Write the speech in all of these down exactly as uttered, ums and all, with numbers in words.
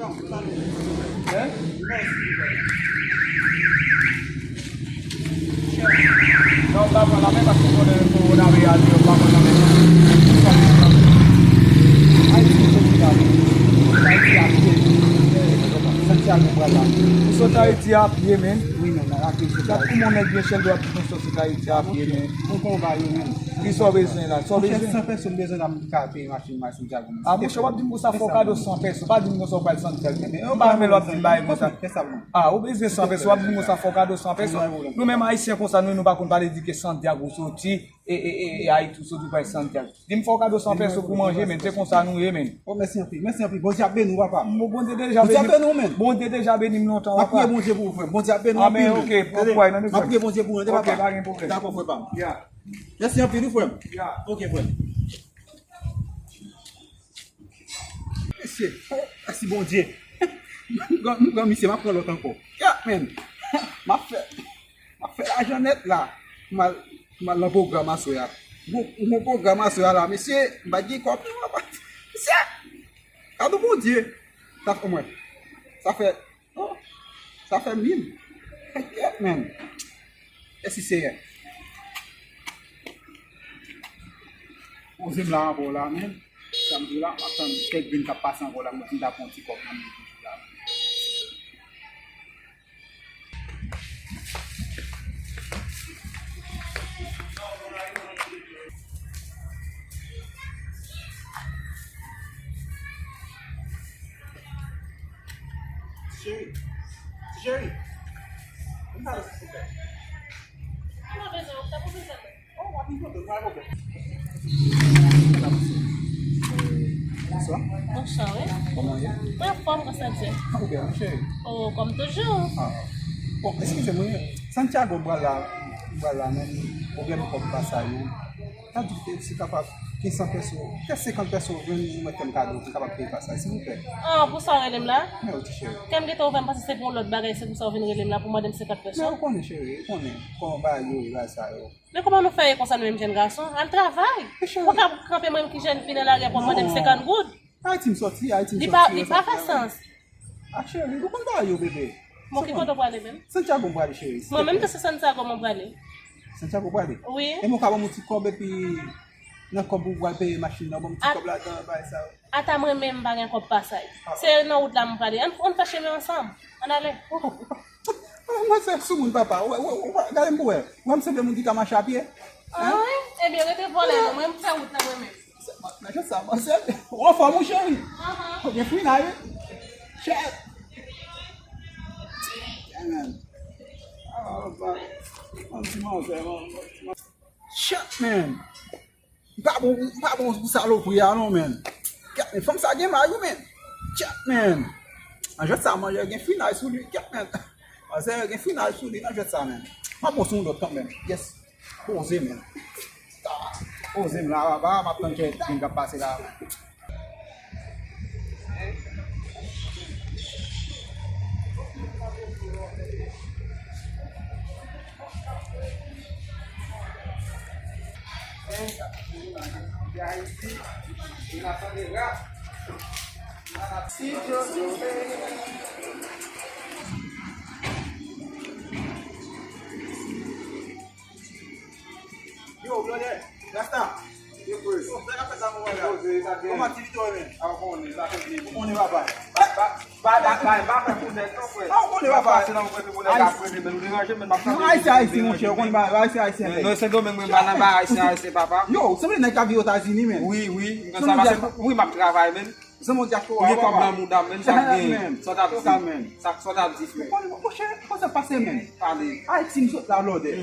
Hein? Non, m pa pran la men paske m konnen kowonavirus yo pa pran la men. Ayiti, m soti la. Ayiti a pye. Santiago pral la. M soti Ayiti a pye, men. Wi, men, la, la, la, kouman nèg Michel dwe ap di konsa soti Ayiti a pye, men. Mwen konn ba yo, men. Ki sa w bezwen la? Sa w bezwen? San pèsòn bezwen la, m ka peye machin mwen Santiago. Ah, monchè, w ap di m konsa fè w kado san pèso. Pa di m konsa w pral Santiago. Men, ou pa renmen lè w ap di m bagay konsa. Ah, ou bezwen san pèso, w ap di m konsa fè w kado san pèso. Nou menm Ayisyen konsa, nou, nou pa konn pale di ke Santiago soti, e, e, e, e Ayiti soti, w pral Santiago. Di m fè w kado san pèso pou manje, men. Se konsa nou ye, men. Oh, mèsi anpil, mèsi anpil. Bondye ap beni w, papa. Bon, Bondye deja beni. Bondye ap beni w, men. Bondye deja beni m lontan, papa. M ap priye Bondye pou ou, frè m. Bondye ap beni w anpil. Ah, men, ok, pa pwoblèm, frè m. M ap priye Bondye pou ou, tande, papa. Ok, pa gen pwoblèm. Dakò, frè pa m. Ya. Mèsi anpil, wi, frè m. Ya. Ok, frè m. Ok, frè m. Mesye, oh, mèsi Bondye. M pran, m pran misye, m ap pran lòt ankò. Yeah, man. M ap fè, m ap fè lajan nèt la. M al, m al nan pwogram aswè a. Bon, bon pwogram aswè a la, mesye, m pa gen kòb non, papa. Mesye, gade Bondye. Sa fè mwen. Sa fè Oh, sa fè mil. Yeah, man. Mèsi, Seyè. Poze m la ankò la, men. Sa m di w la, m ap tann kèk grenn k ap pase ankò la, mwen di m ta pran yon ti kòb nan men toujou la. Cheri, cheri, vin pale silvouplè. Mwen bezwen w, sa pou bezwen mwen. Oh, w ap vin kote m, pa gen pwoblèm. Bonswa. Bonswa, wi. Kòman w ye? Mwen anfòm, kòman sa ye? Ou byen, cheri? Oh, kòm toujou. Ah. Bon, eskize mwen, Santiago m pral la, m pral la, men pwoblèm kòb pa sa yo. Sa di ke si kapab, kenz san pèso, kèk senkant pèso, jwenn yon mèt kèm kado, pou kapab peye pasaj, silvouplè. Ah, pou sa w rele m la? Men wi, ti cheri. Kè m gentan ouvè, m panse se pou yon lòt bagay, se pou sa w vin rele m la, pou mande m senkant pèso. Men ou konnen, cheri, ou konnen, kòman bagay yo ye, bagay sa yo. Men kòman nou fè ye konsa, nou menm jèn gason? Al travay! Ou ka kanpe mwen ki jèn fi nan lari a pou w mande m senkant goud? Ayiti m soti, Ayiti m soti. Li pa, li pa fè sans. Ah, cheri, ou konn bagay yo, bebe. Bon, ki kote w prale menm? Santiago m prale, cheri. Mwen menm tou se Santiago mwen prale. Santiago w prale? Wi. E mwen ka ban m yon ti kòb epi nan kòb ou pral peye machin nan, ban m ti kòb ladan, bagay sa yo. Ata mwen menm m pa gen kòb pasaj. Se nan wout la m prale. Ann, ann fè chemen ansanm. Ann ale. Mwen se soumoun papa. Ou wè, ou wè, ou wè, gade m pou wè. Ou wè m sanble moun ki ka mache a pye? Hein? Ah wi? Ebyen, rete vòlè non. Mwen m fè wout la mwen menm. Nan jan sa, manzèl, ou anfòm wi, cheri? Ou gen frinay, wi. Chè. Yeah, man. Ah, man. Yon ti manzè, man. Shit, man. M pa bon, m pa bon pou salopri a, non, man. Kèt, men fanm sa gen may, wi, man. Shit, man. Nan jwèt sa, manzè gen frinay sou li. Kèt, man. Manzè gen frinay sou li nan jwèt sa, man. M ap bon sou yon lòt kanmenm. Yes. Poze, man. Poze m la, papa, m ap tann kèk moun k ap pase la. Yo, brother, Rasta. Yo, frè. Yo, frè, sa fè sa, mon bagay. Poze, sa gen. Kòman aktivite w, men? A, w konnen, sa fè byen. Ou konnen, papa. Ba, ba, ba, ba, ba fè pou nèg, non, frè. A, w konnen, papa. Pase nan mwen pou nèg ap premye, men nou deranje, men m ap tande. Non, Ayisyen, Ayisyen, monchè, ou konnen, ba, Ayisyen, Ayisyen, nèg. Non, Sendomeng, men ba nan ba Ayisyen, Ayisyen, papa. Yo, sanble nèg ka viv Etazini, men. Wi, wi, m konn sa pase, wi, m ap travay, men. Zanmi dyaspora, papa. Ou gen kòb nan mouda m, men sa gen, sa w t ap di. Sa, sa w t ap di, frè. Ou konnen, monchè, kòman sa pase, men? Pale. Ayiti, m sot la, brother.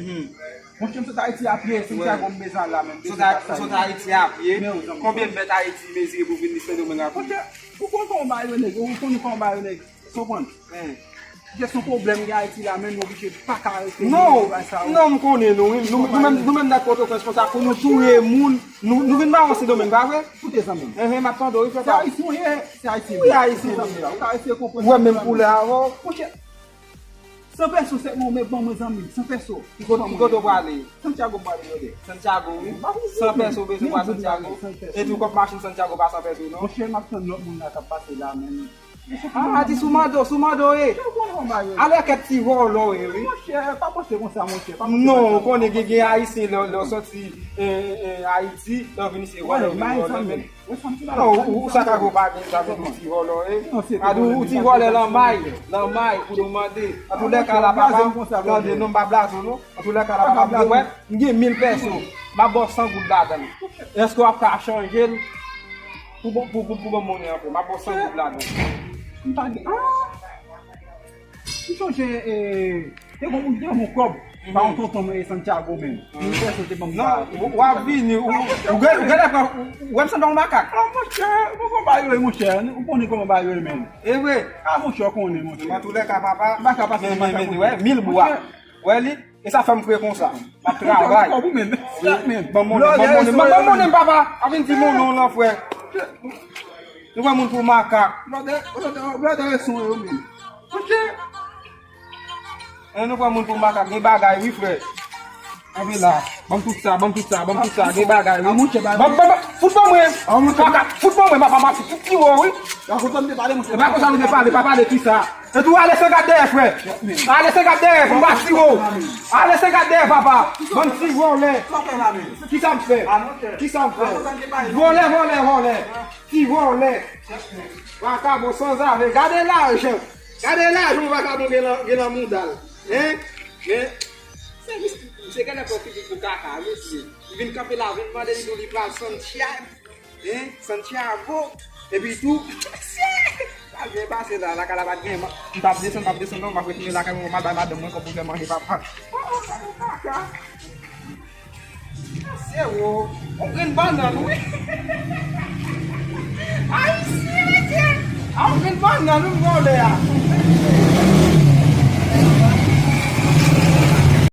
Monchè, m sot Ayiti a pye, Santiago m bezwen al la menm. Sot Ayiti a pye? Konbyen mèt Ayiti mezire pou vin li Sendomeng a pye? Monchè, ou konn kòman bagay yo nèg, ou konnen kòman bagay yo nèg. Ou konprann? Jesyon pwoblèm gen Ayiti la menm, nou oblije pa ka rete. Non, non, m konnen nou, wi. Nou, nou menm, nou menm nèg Pòtoprens konsa, pou nou touye moun, nou, nou vin mare Sendomeng, pa vre? Koute, zanmi m. Enhen, m ap tande w, wi, frè pa m. Se Ayisyen w ye, se Ayisyen. Wi, Ayisyen m ye. Ou ka eseye konprann. Ou wè menm koulè avè w. Monchè, San pèso sèlman, ou mèt ban mwen, zanmi m, san pèso. Ki kote, ki kote w prale? Santiago m prale, brother. Santiago, wi. San pèso, w bezwen pral Santiago? Epi w kòb machin Santiago pa san pèso, non? Monchè, m ap tann lòt moun la k ap pase la, men. Ah, di sou mando, sou mando, e. Alè kèt ti vòlò, e, wi. Monchè, pa panse konsa, monchè. Non, ou konnen gen, gen Ayisyen lè, lè w sòti, e, e, Ayiti, lè w vin isi, vòlò, vin vòlò, men. Non, ou, ou sa ka gwo pa gen sa, men ou ti vòlò, e. A di ou ti vòlè lanmay, lanmay pou nou mande. An tou lè ka la, papa, tande, non, m pa blaze w, non. An tou lè ka la, papa, m gen, m gen mil pèso. M ap ba w san goud ladan l. Èske w ap ka chanje l? Pou bon, pou, pou, pou bon monnen an, frè. M ap ba w san goud ladan. M pa gen. Ah! M sonje, e, te gon moun, te gon kòb. Pa yon tonton mwen, Santiago menm. Li fè sote ban m. Non, w ap vini, ou, ou gen, ou gen lè pran, ou wè m sanble yon makak. Ah, monchè, ou konn bagay yo ye, monchè. Ou konnen kòman bagay yo ye, menm. E vre. Ah, monchè, ou konnen, monchè. An tou lè ka, papa. M pa ka pase, men, men, men, wè, mil bwa. Wè li? E sa fè m fre konsa. M ap travay. Ban m monnen, ban m monnen, ban m monnen, papa. A vin di monnen w lan, frè. Nou pran moun pou makak. Blòdè, blòdè, blòdè, son yo menm. Monchè. E, nou pran moun pou makak, gen bagay, wi, frè. Anbe la. Ban m tout sa, ban m tout sa, ban m tout sa, gen bagay, wi. Ban m, ban m, fout ban mwen. Makak, fout ban mwen, papa, m ap fout ti wo, wi. E pa konsa nou te pale, pa pale ki sa. E tou ale san gad dèyè, frè. Ale san gad dèyè, pou m pa tire w. Ale san gad dèyè, papa. Bann ti vòlè. Ki sa m fè? Ki sa m fè? Vòlè, vòlè, vòlè. Ti vòlè. Vakabon sanzave. Gade lajan. Gade lajan vakabon gen nan, gen nan mouda l. Hein? Men, se misye, misye genlè pran figi pou kaka, mesye. Li vin kanpe la, vin mande li tou li pral Santiago. Hein? Santiago. Epi tou, pral byen pase la, lakay la pa t gen. M p ap desann, m p ap desann non, m ap retounen lakay mwen, m al bay madanm mwen kòb pou fè manje, papa. Oh, oh, oh, kaka. Mesye, wo, yon grenn bannann, wi. Ayisyen, mesye. A yon grenn bannann, wi, m vòlè a.